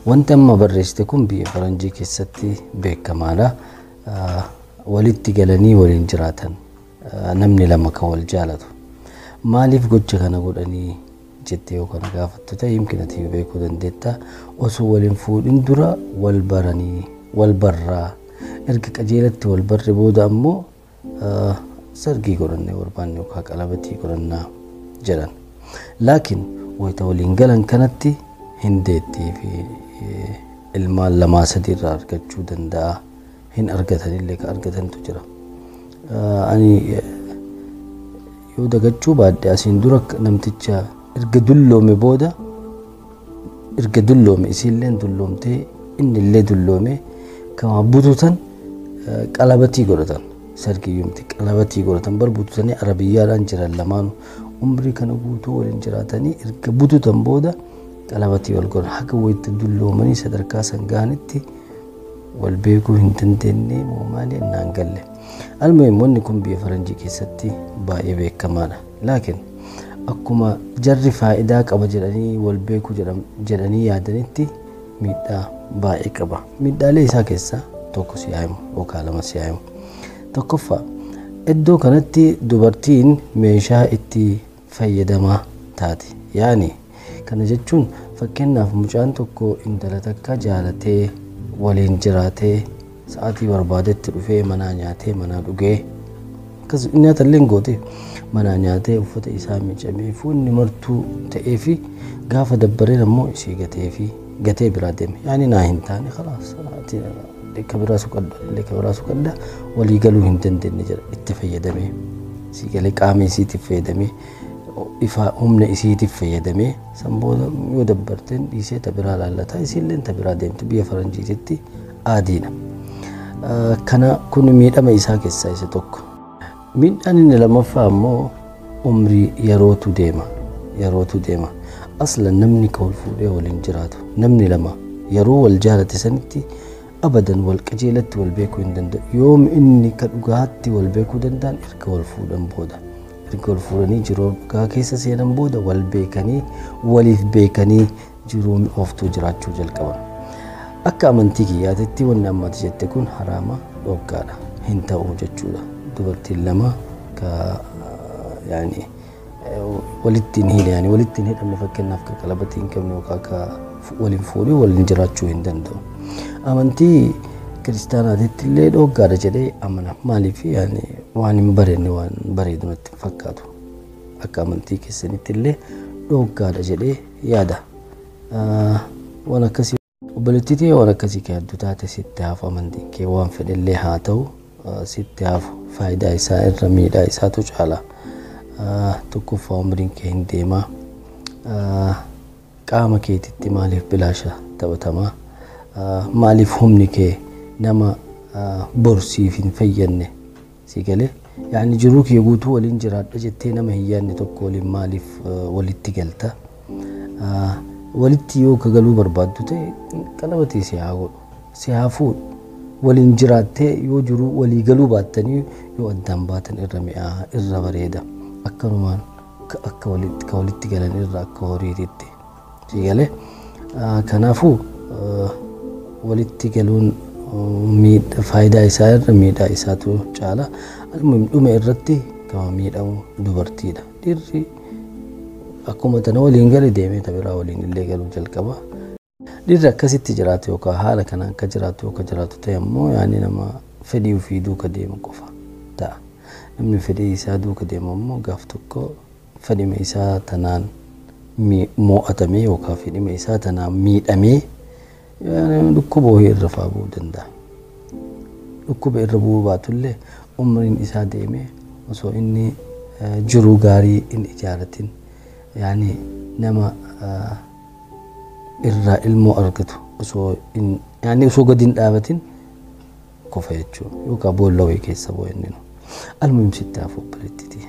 Wanti amma barreessite kun biyya faranjii keessatti beekamaadha. Walitti galanii waliin jiraatan namni lama kan wal jaalatu. Maaliif gocha kana godhanii jettee yoo kana gaafattu ta'e yimkin ati beekuu dandeetta. Osoo waliin fuudhin dura wal baranii wal barraa erga qajeelatti wal barre booda ammoo sargii godhannee barbaanne yookaan qalabatii godhannaa jedhan. Laakiin wayita waliin galan kanatti hin deettii fi ilmaan lamaa sadii irraa argachuu danda'a. Hin argatanillee kan argatantu jira. Ani yoo dagachuu baadhe asiin dura namticha erga dulloome booda erga dulloome isiilleen dulloomtee innillee dulloome kama bututan qalabatii godhatan. Sargiyyumti qalabatii godhatan bar bututanii arabiyyaadhaan jiran lamaanu umrii kana guutuu waliin jiraatanii erga bututan booda qalabatii wal godhan haga wayitti dulloomanii sadarkaa san gahanitti wal beekuu hin dandeenye moo maali naan galle. Almuhim wanni kun biyya faranjii keessatti baay'ee beekamaadha. Laakiin akkuma jarri faayidaa qaba jedhanii wal beekuu jedhanii yaadanitti miidhaa baay'ee qaba. Miidhaalee isaa keessaa tokko si haa himu yookaan lama si haa himu. Tokkoffaa iddoo kanatti dubartiin meeshaa itti fayyadamaa taati. Yaani kana jechuun fakkeenyaaf mucaan tokko intala takka jaalatee waliin jiraatee sa'aatii barbaadetti dhufee manaa nyaatee manaa dhugee akkas nyaata illee goote manaa nyaatee uffata isaa miicamee fuunni martuu ta'ee fi gaafa dabbareen ammoo isii gatee fi gatee biraa deeme. Yaani naa hin taane khalaas ka biraa suqadha illee ka biraa suqadha walii galuu hin dandeenye jedha itti fayyadamee sii galee qaama isiitiif fayyadamee ifa humna isiitiif fayyadamee san booda yoo dabbarteen dhiisee ta biraa laallataa isiillee ta biraa deemtu biyya faranjiititti aadiidha. Kana kun miidhama isaa keessaa isa tokko. Miidhaan inni lammaffaa ammoo umrii yerootu deema. Yerootu deema. Aslan namni ka wal fuudhee waliin jiraatu namni lama yeroo wal jaalate sanitti abadan wal qajeelatti wal beekuu hin danda'u. Yoom inni ka dhugaatti wal beekuu danda'an erga wal fuudhan booda. Erga wal fuudhanii jiruu dhugaa keessa seenan booda wal beekanii waliif beekanii jiruu mi'ooftuu jiraachuu jalqaban. Akka amantii kiyyaatitti wanni ammati jette kun haraama dhoggaadha. Hin ta'u jechuudha. Dubartiin lama ka yaani walitti hin hidhe yaani walitti hin hidhamne fakkeenyaaf ka qalabatii hin qabne yookaan ka waliin fuudhee waliin jiraachuu hin danda'u. Amantii kiristaanaatitti illee dhoggaadha jedhee amana. Maaliif yaani waan hin bareedne waan bareedu natti hin fakkaatu. Akka amantii keessanitti illee dhoggaadha jedhee yaada. Waan akkasii obboleettii ta'e waan akkasii kan hedduu taate sitti hafu amantiin kee waan fedhellee haa ta'u sitti hafu faayidaa isaa irra miidhaa isaatu caala. Tokkoffaa umriin kee hin deemaa. Qaama keetitti maaliif bilaasha taphatamaa? Maaliif humni kee nama borsiif hin fayyadne si galee? Yaani jiruu kee guutuu waliin jiraadha jettee nama hin yaadne tokko waliin maaliif walitti galta? Walitti yoo ka galuu barbaaddu ta'e qalabatii si haa godhu, si haa fuudhu. Waliin jiraattee yoo jiruu walii galuu baattanii yoo addaan baatan irra mi'aa irra bareeda. Akkanumaan akka walitti galan irra akka horiititti. Si galee? Kanaafuu walitti galuun faayidaa isaa irra miidhaa isaatu caala. Almuhim dhuma irratti kama miidhamu dubartiidha. Dhiirri akkuma tana waliin gale deemee ta biraa waliin illee galuu jalqaba. Dhiirri akkasitti jiraatu yookaan haala kanaan akka jiraatu yookaan jiraatu ta'e ammoo yaani nama fedhii ofii duuka deemu qofa ta'a. Namni fedhii isaa duuka deemu ammoo gaaf tokko fedhima isaa tanaan mo'atamee yookaan fedhima isaa tanaan miidhamee dhukkuba wayii irra fa'aa bu'uu danda'a. Dhukkuba irra bu'uu baatullee umriin isaa deemee osoo inni jiruu gaarii hin ijaarratin yaani nama irraa ilmoo argatu osoo yaani osoo gadi hin dhaabatin kofa jechuudha yookaan boolla wayii keessa bu'e inni. Almuhim sitti hafu obboleettiiti.